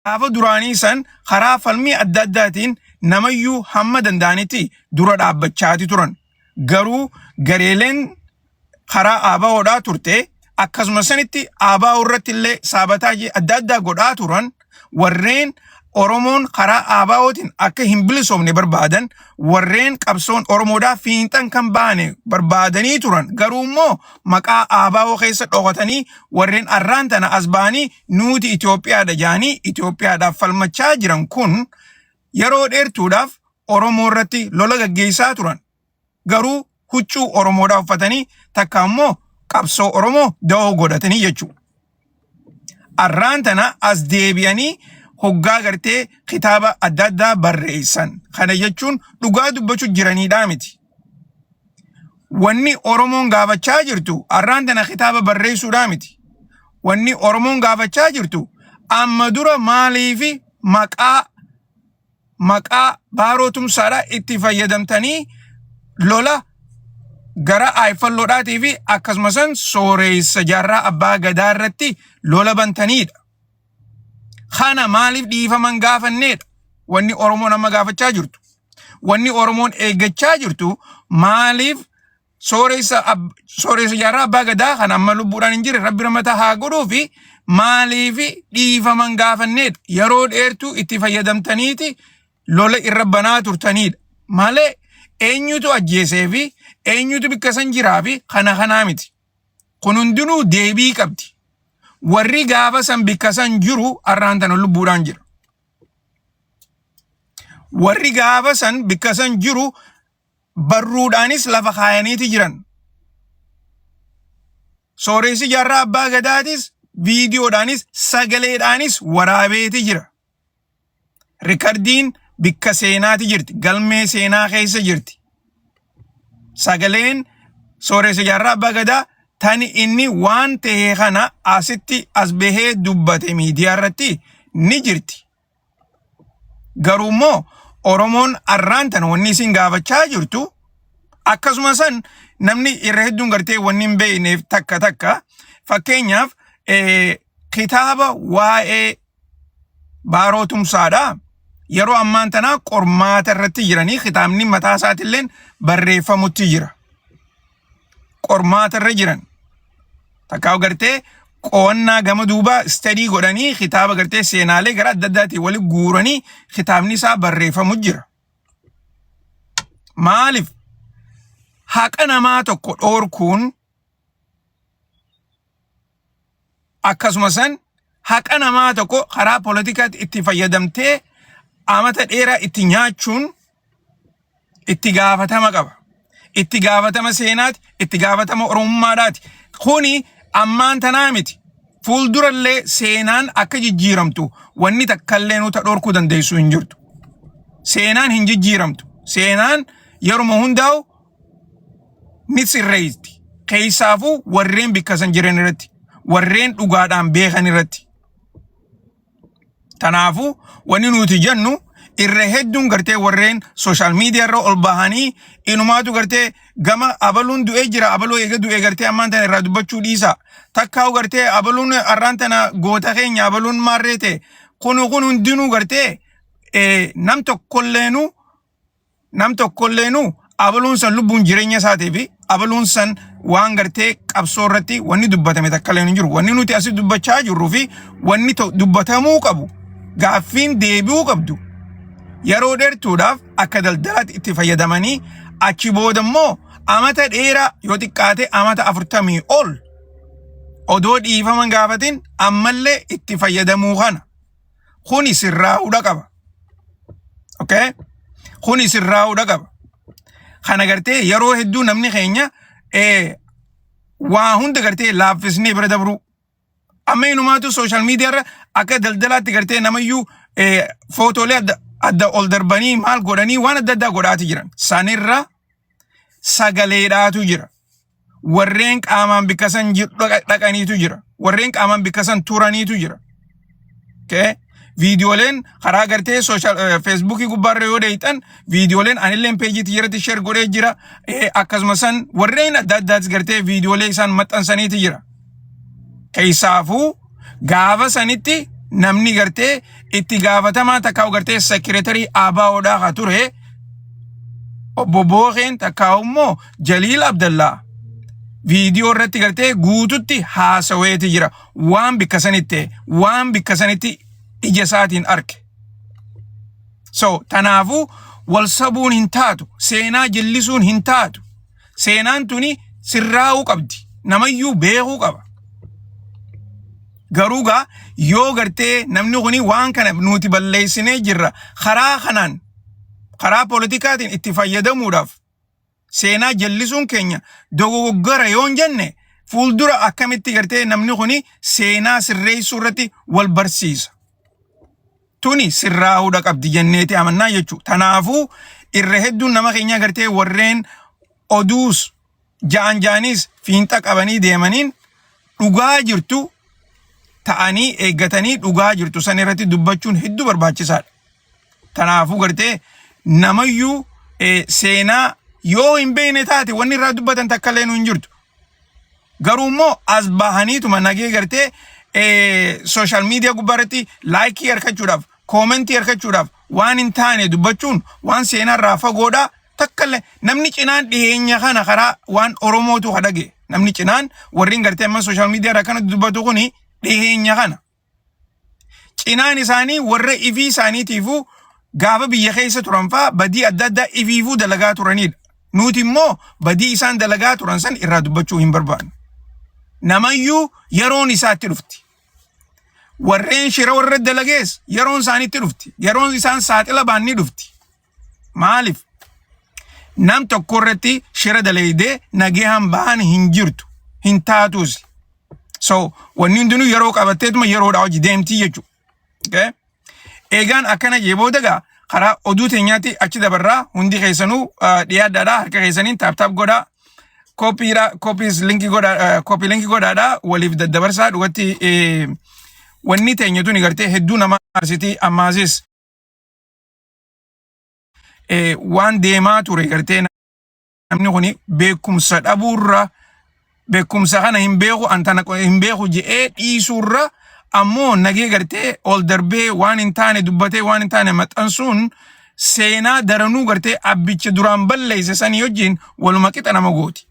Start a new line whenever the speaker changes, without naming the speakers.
Gaafa duraanii san karaa falmii adda addaatiin namayyuu hamma danda'anitti dura dhaabbachaati turan. Garuu gareeleen karaa ABOdhaa turte akkasuma sanitti ABO irratti illee saabataajii adda addaa godhaa turan warreen Oromoon karaa ABOtiin akka hin bilisoomne barbaadan warreen qabsoon Oromoodhaa fiinxan kan baane barbaadanii turan garuu immoo maqaa ABO keessa dhokatanii warreen arraan tana as ba'anii nuuti Itoophiyaadha jaanii Itoophiyaadhaaf falmachaa jiran kun yeroo dheertuudhaaf Oromoo irratti lola gaggeessaa turan. Garuu huccuu Oromoodhaa uffatanii takka immoo qabsoo Oromoo da'oo godhatanii jechuudha. Arraan tana as deebi'anii hoggaa gartee kitaaba adda addaa barreessan. Kana jechuun dhugaa dubbachuu jiraniidhaa miti. Wanni Oromoon gaafachaa jirtu arraan tana kitaaba barreessuudhaa miti. Wanni Oromoon gaafachaa jirtu amma dura maaliifi maqaa Baaroo Tumsaadhaa itti fayyadamtanii lola gara Ayfalloodhaatii fi akkasuma san Sooreessa Jaarraa Abbaa Gadaa irratti lola bantaniidha. Kana maaliif dhiifaman gaafanneedha? Wanni Oromoon amma gaafachaa jirtu. Wanni Oromoon eeggachaa jirtu maaliif Sooreessa Jaarraa Abbaa Gadaa kan amma lubbuudhaan hin jirre Rabbi rahmata haa godhuu fi maaliif dhiifaman gaafanneedha. Yeroo dheertuu itti fayyadamtaniiti lola irra banaa turtaniidha. Malee eenyutu ajjeesee fi eenyutu bikka san jiraa fi kana kanaa miti. Kun hundinuu deebii qabdi. Warri gaafa san bikka san jiru arraan tana lubbuudhaan jira. Warri gaafa san bikka san jiru barruudhaanis lafa kaayaniiti jiran. Sooressi Jaarraa Abbaa Gadaatis viidiyoodhaanis sagaleedhaanis waraabeeti jira. Rikardiin bikka seenaati jirti. Galmee seenaa keessa jirti. Sagaleen Sooressa Jaarraa Abbaa Gadaa tani inni waan ta'e kana asitti as bahee dubbate miidiyaa irratti ni jirti. Garuu immoo Oromoon arraan tana wanni isin gaafachaa jirtu akkasuma san namni irra hedduun gartee wanni hin beekneef takka takka fakkeenyaaf kitaaba waa'ee Baaroo Tumsaadha. Yeroo ammaan tanaa qormaata irratti jiranii kitaabni mataa isaatilleen barreeffamutti jira. Qormaata irra jiran. Takkaa gartee qo'annaa gama duubaa istadii godhanii kitaaba gartee seenaalee gara adda addaatiin wali guuranii kitaabni isaa barreeffamu jira. Maaliif haqa namaa tokko dhoorkuun Akkasuma san haqa namaa tokko karaa poolitikaatti itti fayyadamtee amata dheeraa itti nyaachuun itti gaafatama qaba. Itti gaafatama seenaati, itti gaafatama oromummaadhaati. Kuni ammaan tanaa miti. Fuuldurallee seenaan akka jijjiiramtu wanni takkallee nuta dhorkuu dandeessu hin jirtu. Seenaan hin jijjiiramtu. Seenaan yeruma hundaa'u ni sirreessti. Keessaafuu warreen bikka san jiran irratti, warreen dhugaadhaan beekan irratti. Kanaafuu wanni nuti jennu irra hedduun gartee warreen sooshaal miidiyaa irra ol bahanii inumaatu gartee gama abaluun du'ee jira abaluu eega du'ee gartee ammaan tana irraa dubbachuu dhiisa. Takkaa'u gartee abaluun arraan tana goota keenya abaluun maarree ta'e kun kun hundinuu gartee nam tokkolleenu Nam tokkolleenu abaluun san lubbuun jireenya isaatii fi abaluun san waan gartee qabsoo irratti wanni dubbatame takka illee hin jiru. Wanni nuti asi dubbachaa jirruu fi wanni dubbatamuu qabu gaaffiin deebi'uu qabdu yeroo dheertuudhaaf akka daldalaatti itti fayyadamanii achi booda immoo amata dheeraa yoo xiqqaate amata 40 ol odoo dhiifama hin gaafatin ammallee itti fayyadamuu kana. Kuni sirraa'uudha qaba. Okay? Kuni sirraa'uudha qaba. Kana gartee yeroo hedduu namni keenya waa hunda gartee laaffisnee bira dabruu. Amma inumaatu sooshaal miidiyaa irra akka daldalaatti gartee namayyuu footoolee adda adda ol darbanii maal godhanii waan adda addaa godhaati jiran. Sanirra sagaleedhaatu jira. Warreen qaamaan bikka san dhaqaniitu jira. Warreen qaamaan bikka san turaniitu jira. Okay? Viidiyooleen karaa gartee sooshaal feesbuukii gubbaarra yoo deeyxan viidiyooleen anilleen peejii tiyyarratti sheer godhee jira. Akkasuma san warreen adda addaatis gartee viidiyoolee isaan maxxansaniiti jira. Keessaafuu gaafa sanitti Namni gartee itti gaafatamaa takkaa gartee secretary ABOdhaa haa ture, obbo Bookeen takkaa immoo Jaliil Abdallaa, viidiyoo irratti gartee guututti haasaweeti jira. Waan bikka sanitti ta'e, waan bikka sanitti ija isaatiin arge. So tanaafuu wal sabuun hin taatu, seenaa jallisuun hin taatu. Seenaan tuni sirraa'uu qabdi. Namayyuu beekuu qaba. Garuu gaa yoo gartee namni kuni waan kana nuti balleessinee jirra, karaa kanaan karaa poolitikaatiin itti fayyadamuudhaaf seenaa jallisuun keenya dogoggora yoo hin jenne, fuuldura akkamitti gartee namni kuni seenaa sirreessuu irratti wal barsiisa? Tuni sirraa'uudha qabdi jenneeti amannaa jechuudha. Tanaafuu irra hedduun nama keenya gartee warreen oduus ja'an ja'aniis fiinxa qabanii deemaniin dhugaa jirtu ta'anii eeggatanii dhugaa jirtu san irratti dubbachuun hedduu barbaachisaadha. Tanaafuu gartee namayyuu seenaa yoo hin beekne taate wanni irraa dubbatan takka illee nu hin jirtu. Garuu immoo as bahaniituma nagee gartee social media gubbaa irratti like argachuudhaaf, comment argachuudhaaf waan hin taane dubbachuun waan seenaa irraa fagoodha. Takka illee namni cinaan dhiyeenya kana karaa waan Oromootu dhage. Namni cinaan warreen gartee amma social media irraa kana dubbatu kuni dhiyeenya kana. Cinaan isaanii warra ifii isaaniitiifuu gaafa biyya keessa turan faa badii adda addaa ifiifuu dalagaa turanidha. Nuti immoo badii isaan dalagaa turan san irraa dubbachuu hin barbaannu. Namayyuu yeroon isaatti dhufti. Warreen shira warra dalagees yeroon isaanitti dhufti. Yeroon isaan saaxila baan ni dhufti. Maaliif? Nam tokko irratti shira dalaydee nageehan bahan hin jirtu. Hin taatus. So wanni hundinuu yeroo qabatteetuma yeroodhaa hojii deemtii jechuudha. Okay? Eegaan akkana jee booda gaa karaa oduu teenyaatti achi dabarraa. Hundi keessanuu dhiyaadhaadha, harka keessaniin tap tap godhaa. Copydha, copy link godhaa, copy link godhaadha, waliif daddabarsaa. Dhugatti wanni teenya tuni gartee hedduu nama aarsitii. Ammaasis waan deemaa ture gartee namni kuni beekumsa dhabuurra, beekumsa kana hin beeku, antana hin beeku je'ee dhiisuurra, ammoo nagee gartee ol darbee waan hin taane dubbatee waan hin taane maxxansuun seenaa daranuu gartee abbicha duraan balleesse sanii wajjin waluma qixa nama gooti.